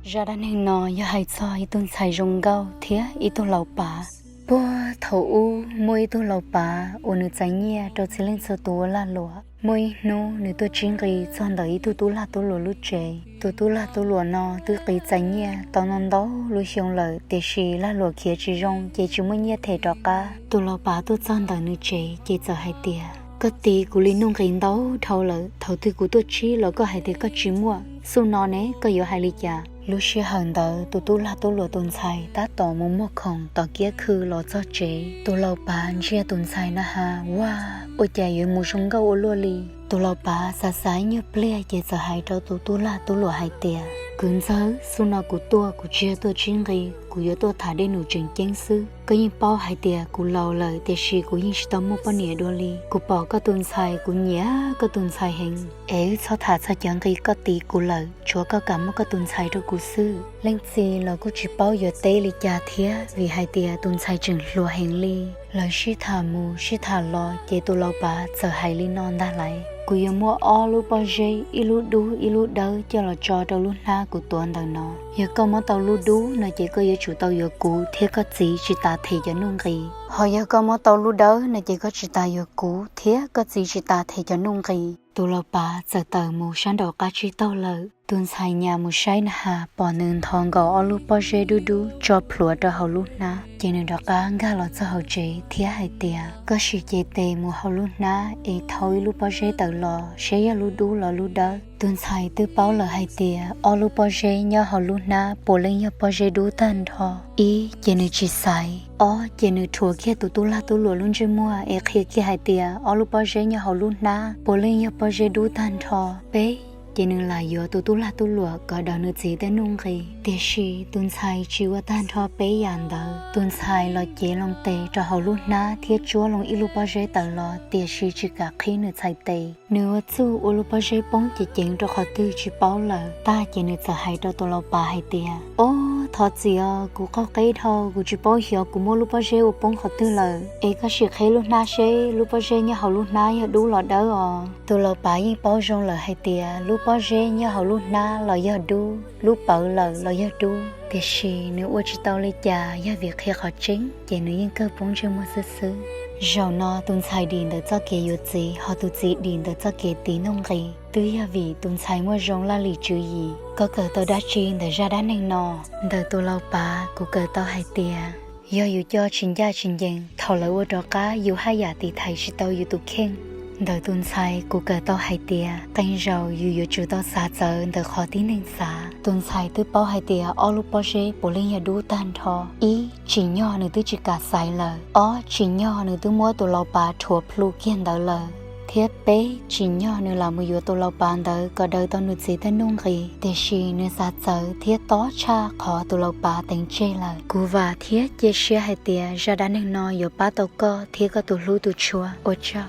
Zaj dab neeg no yog hais txog ib tug ntxhais zoo nkauj thiab ib tug laus pav. Puag thaum ub muaj ib tug laus pav uas nws txais nyiaj rau txhua leej txhua tus ua lag luam. Muaj ib hnub nws tuaj tsib nqi txog ntawm ib tug tub lag tub luam lub tsev. Tus tub lag tub luam no twb qiv txais nyiaj tau ntau ntau lub xyoo lawm, tiam sis lag luam khiav tsis zoo ces tsis muaj nyiaj them rov qab. Tus laus pav tuaj txog ntawm nws tsev ces txawm hais tias, koj tiv kuv li nuj nqis ntau dhau lawm, thaum twg kuv tuaj tsib los koj hais tias koj tsis muaj, xub no ne koj yuav hais li cas? Lub sij hawm ntawd tus tub lag tub luam tus ntxhais tab tom mus muag khoom tom kiab khw los txog tsev. Tus laus pav ntsia tus ntxhais na has, ua, ua cas yuav mus zoo nkauj ua luaj li. Tus laus pav xav xav ib nyuag pliag ces txawm hais rau tus tub lag tub luam hais tias, kwv ntxawg, xub no kuv tuaj kuv tsis yog tuaj tsib nqi, kuv yuav tuaj tham dej num tseem ceeb xwb. Koj yeej paub hais tias kuv laus lawm tiam sis kuv yeej tsis tau muaj poj niam dua li. Kuv pom koj tus ntxhais kuv nyiam koj tus ntxhais heev, es wb txhob tham txog cov nqi koj tiv kuv lawm, tsuav koj kam muab koj tus ntxhais rau kuv xwb. Leej txiv los kuj tsis paub yuav teb li cas thiab vim hais tias tus ntxhais tseem hluas heev li. Lawv sib tham mus sib tham los ces tus laus pav txawm hais li no ntag lais, kuv yuav muab ob lub pob zeb, ib lub dub ib lub dawb coj los tso rau lub hnab kuv tuav ntawm no. Yog koj muab tau lub dub no ces koj yuav tsum tau yuav kuv thiab koj txiv tsis tas them cov nuj nqis. Ho yog koj muab tau lub dawb no ces koj tsis tas yuav kuv thiab koj txiv tsis tas them cov nuj nqis. Tus laus pav txawm tawm mus sab nraum qab tsib taug lawm. Tus ntxhais nyas mus saib na has pom nws nthos nkaus ob lub pob zeb dub dub tso plhuav rau hauv lub hnab, ces nws rov qab nkag los txog hauv tsev thiab hais tias, koj sim cev tes mus hauv lub hnab es thau ib lub pob zeb tawm los seb yog lub dub los lub dawb. Tus ntxhais twb paub lawm hais tias ob lub pob zeb nyob hauv lub hnab puav leej yog pob zeb dub tag nrho. Ib, ces nws tsis xaiv. Ob, ces nws rhuav kiag tus tub lag tub luam lub ntsej muag es qhia kiag hais tias ob lub pob zeb nyob hauv lub hnab puav leej yog pob zeb dub tag nrho. Peb, ces nws lam yuav tus tub lag tub luam kom daws nws txiv tej nuj nqis. Tiam sis tus ntxhais tsis ua tag nrho peb yam ntawd. Tus ntxhais los cev loo tes rau hauv lub hnab thiab tsuab loo ib lub pob zeb tawm los, tiam sis tsis kam qhib nws txhais tes. Nws ua txuj ua lub pob zeb poob ceev ceev rau qhov twg tsis paub lawm. Tag ces nws txawm hais rau tus laus pav hais tias, ob, thov txim os, kuv qaug qeb dhau, kuv tsis paub xyov kuv muab lub pob zeb ua poob qhov twg lawm, es koj sim qhib lub hnab seb lub pob zeb nyob hauv lub hnab yog dub los dawb os. Tus laus pav yeej paub zoo lawm hais tias lub pob zeb nyob hauv lub hnab los yog dub, lub pawv lawm los yog dub, tiam sis nws ua tsis tau li cas, yog vim qhia qhov tseeb ces nws yeej kawg poob ntsej muag xwb xwb. Zaum no tus ntxhais dim ntawm txoj kev yuav txiv, ho tus txiv dim ntawm txoj kev tiv nuj nqis. Twb yog vim tus ntxhais muaj zoo laj lim tswv yim. Koj kawm tau dab tsi ntawm zaj dab neeg no? Ntawm tus laus pav kuv kawm tau hais tias, yog yus coj tsis ncaj tsis ncees, thaum lawv ua rov qab yus haj yam tiv thaiv tsis tau yus tus kheej. Ntawm tus ntxhais kuv kawm tau hais tias, qee zaus yus yuav tsum tau xav txawv ntawm qhov tib neeg xav. Tus ntxhais twb paub hais tias ob lub pob zeb puav leej yog dub tag nrho. Ib, tsim nyog nws twb tsis kam xaiv lawm. Ob, tsim nyog nws twb muab tus laus pav rhuav plhu kiag ntawd lawm. Thiab peb, tsim nyog nws lam mus yuav tus laus pav ntawd kom daws tau nws txiv tej nuj nqis, tiam sis nws xav txawv thiab tob tshaj qhov tus laus pav teev tseg lawm. Kuv vam thiab cia siab hais tias zaj dab neeg no yuav pab tau koj thiab koj tus hlub tus tshua. Ua tsaug.